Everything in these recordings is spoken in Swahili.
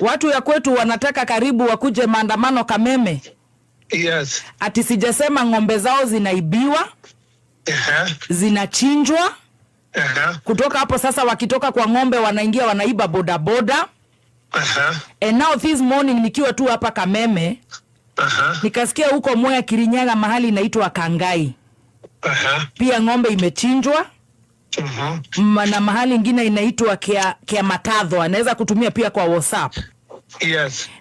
Watu ya kwetu wanataka karibu wakuje maandamano Kameme. Ati sijasema ng'ombe zao zinaibiwa, zinachinjwa. Kutoka hapo sasa, wakitoka kwa ng'ombe wanaingia wanaiba bodaboda. And now this morning nikiwa tu hapa Kameme, nikasikia huko Mwea Kirinyaga, mahali inaitwa Kangai, pia ng'ombe imechinjwa. Na mahali ingine inaitwa Kia Matadho, anaweza kutumia pia kwa WhatsApp.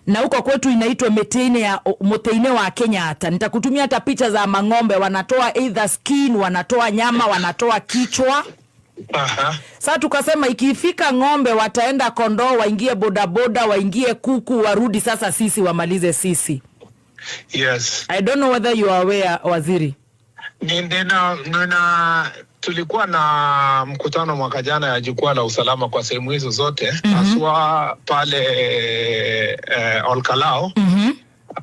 Na huko kwetu inaitwa Meteine ya Muteine wa Kenyatta. Nitakutumia hata picha za mang'ombe, wanatoa either skin, wanatoa nyama, wanatoa kichwa. Sasa tukasema ikifika ng'ombe wataenda kondoo, waingie bodaboda, waingie kuku, warudi sasa sisi wamalize sisi. I don't know whether you are aware, waziri. Nina tulikuwa na mkutano mwaka jana ya jukwaa la usalama kwa sehemu hizo zote, haswa pale Olkalou,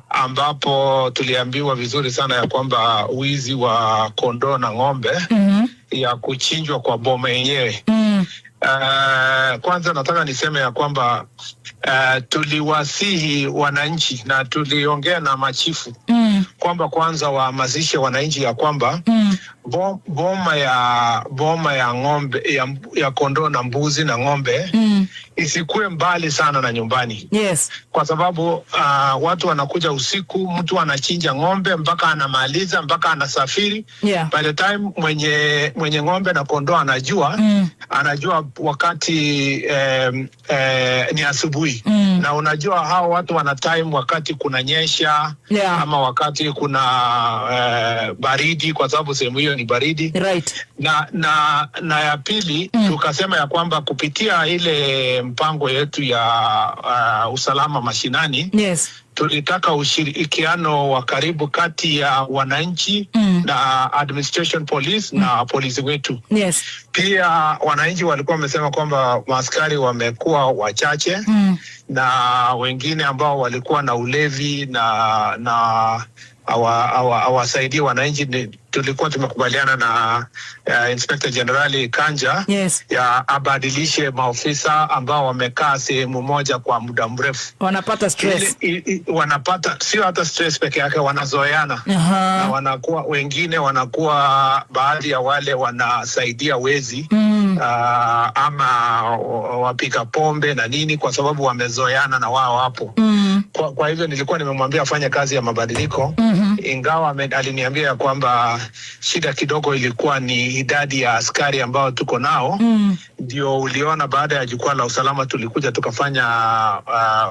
ambapo tuliambiwa vizuri sana ya kwamba wizi wa kondoo na ng'ombe ya kuchinjwa kwa boma yenyewe. Kwanza nataka niseme ya kwamba tuliwasihi wananchi na tuliongea na machifu kwamba kwanza wahamasishe wananchi ya kwamba boma ya ng'ombe ya kondoo na mbuzi na ng'ombe isikuwe mbali sana na nyumbani kwa sababu watu wanakuja usiku, mtu anachinja ng'ombe mpaka anamaliza mpaka anasafiri. By the time mwenye ng'ombe na kondoo anajua, anajua wakati ni asubuhi. Na unajua hao watu wana time wakati kunanyesha ama wakati kuna baridi, kwa sababu sehemu hiyo ni baridi. Na ya pili, tukasema ya kwamba kupitia ile mpango yetu ya usalama mashinani, tulitaka ushirikiano wa karibu kati ya wananchi na administration police na polisi wetu. Pia wananchi walikuwa wamesema kwamba maaskari wamekuwa wachache na wengine ambao walikuwa na ulevi na hawasaidii wananchi. Tulikuwa tumekubaliana na Inspector General Kanja ya abadilishe maofisa ambao wamekaa sehemu moja kwa muda mrefu. Wanapata stress. Wanapata sio hata stress peke yake, wanazoeana na wanakuwa, wengine wanakuwa baadhi ya wale wanasaidia wezi ama wapika pombe na nini, kwa sababu wamezoeana na wao hapo. Kwa hivyo nilikuwa nimemwambia afanye kazi ya mabadiliko, ingawa aliniambia ya kwamba shida kidogo ilikuwa ni idadi ya askari ambao tuko nao. Ndio uliona baada ya jukwaa la usalama tulikuja tukafanya